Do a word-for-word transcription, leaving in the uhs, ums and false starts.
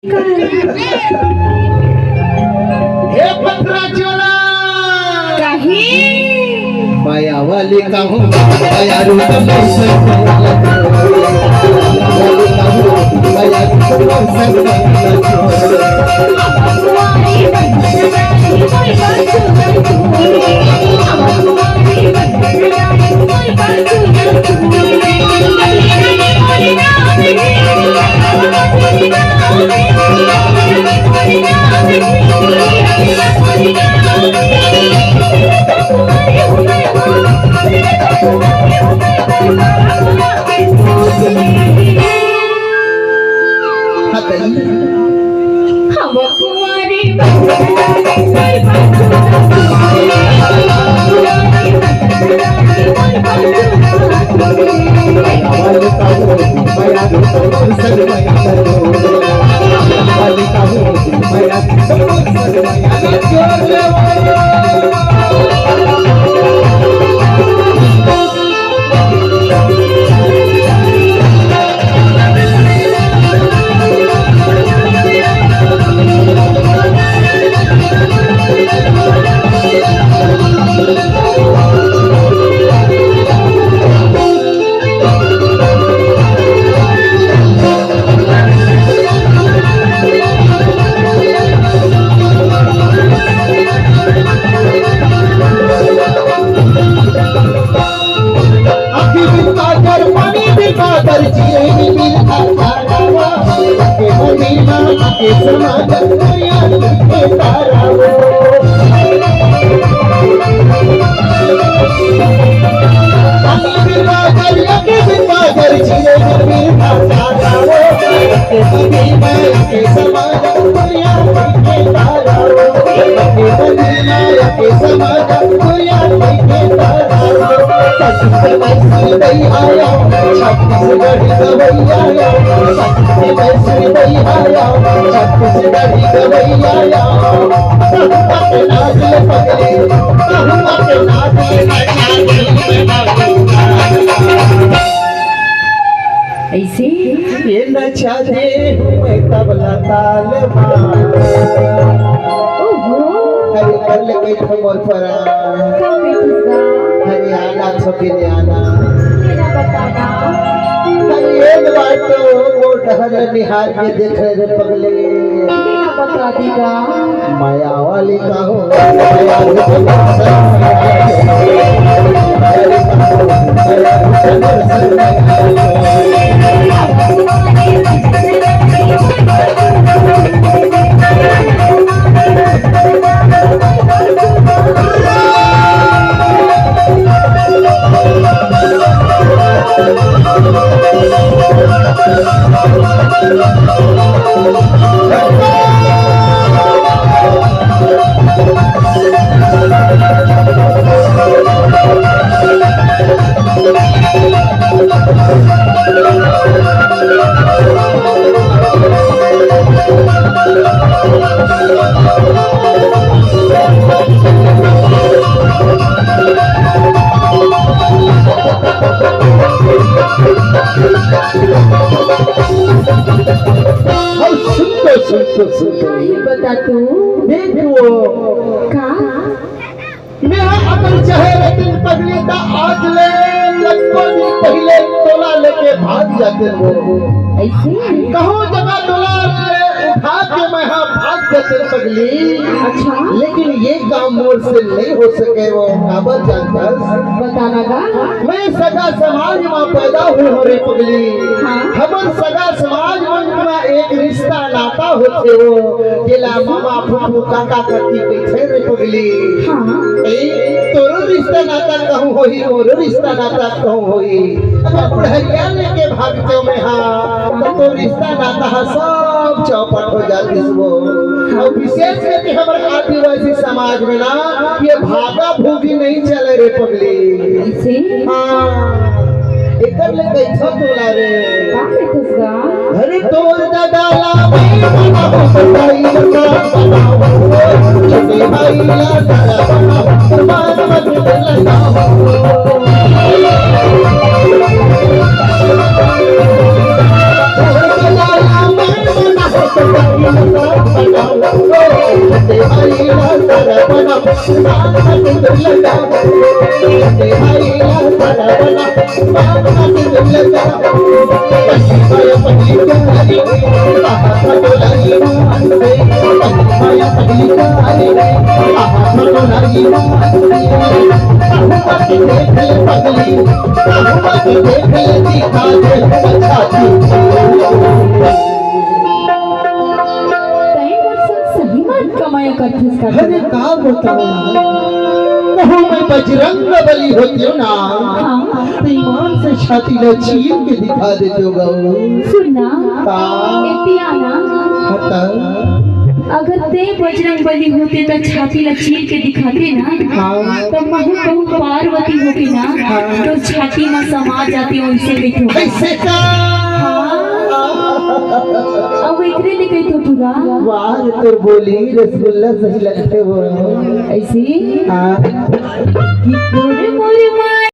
हे पथरा चोला। काहे? माया वाली कहूँ, माया रूप में संग वाली कहूँ, माया रूप में संग वाली। ऐसे? ये नचा दे मैं तबला ताल मार। ओहो। अरे कर ले कोई ठमर परा। का बेचुस गा? हरियाणा छोकरियाना। मेरा बताना। अरे एक बार तो वो डहर निहार के देख रे पगले। मेरा बता दी गा। माया वाली का हो, माया वाली का हो। अउ सुन तो, सुन तो, सुन तो। काहे बता तू? देख वो। का? मैं अपन चाहे रतिन पगली ता आज ले लक्को दिन पहले टोला लेके भाग जाते वो। ऐसे? कहूँ जगह टोला ले उठा के मैं हाँ भाग जाते पगली। अच्छा। लेकिन ये काम मोर से नहीं हो सके वो काबर जानता। बताना गा। मैं सगा समाज में पैदा हुए हो रे पगली। हाँ। हमर सगा समाज मन में एक रिश्ता नाता होथे वो, जेला मामा, फूफू, काका, काकी कहिथे रे पगली। हाँ। ए, तोरो रिश्ता नाता कहूँ होही, मोरो रिश्ता नाता कहूँ होही। अगर बुढ़रिया लेके भागतेंव मैं हाँ, त तोर रिश्ता नाता ह सब चौपट हो जातिस वो। अउ विशेष करके हमर आदिवासी समाज में ना, ये भागा भूगी नहीं चले रे पगली। ऐसे? हाँ, एकर ले कइथो तोला रे। का कइथस गा? अरे तोर दादा ला मैं बनाहूँ, भाई ला बनाहूँ, छोटे भाई ला दादा बनाहूँ, तुम्हार मत लगाहूँ। तोर दादा ला मैं बनाहूँ, तैं मोर संग सही मान कमाया करथस का? अरे का बताओ ना, कहूँ मैं बजरंग बली होती हूँ ना, हाँ। तो ईमान से छाती ला चीर के दिखा देते हो गऊ। सुन ना, का? ए पिया ना, बता। अगर तैं बजरंग बली होते तो छाती ला चीर के दिखाते ना, हाँ। तो महू कहूँ पार्वती होती ना, हाँ। तो छाती में समा जाती, उनसे बैठो। कैसे का? हाँ। अब एकरे ले कही तो पूरा। वाह रे, तोर बोली रसगुल्ला सही लगथे वो। ऐसी? हाँ। कि तोर मोर माँ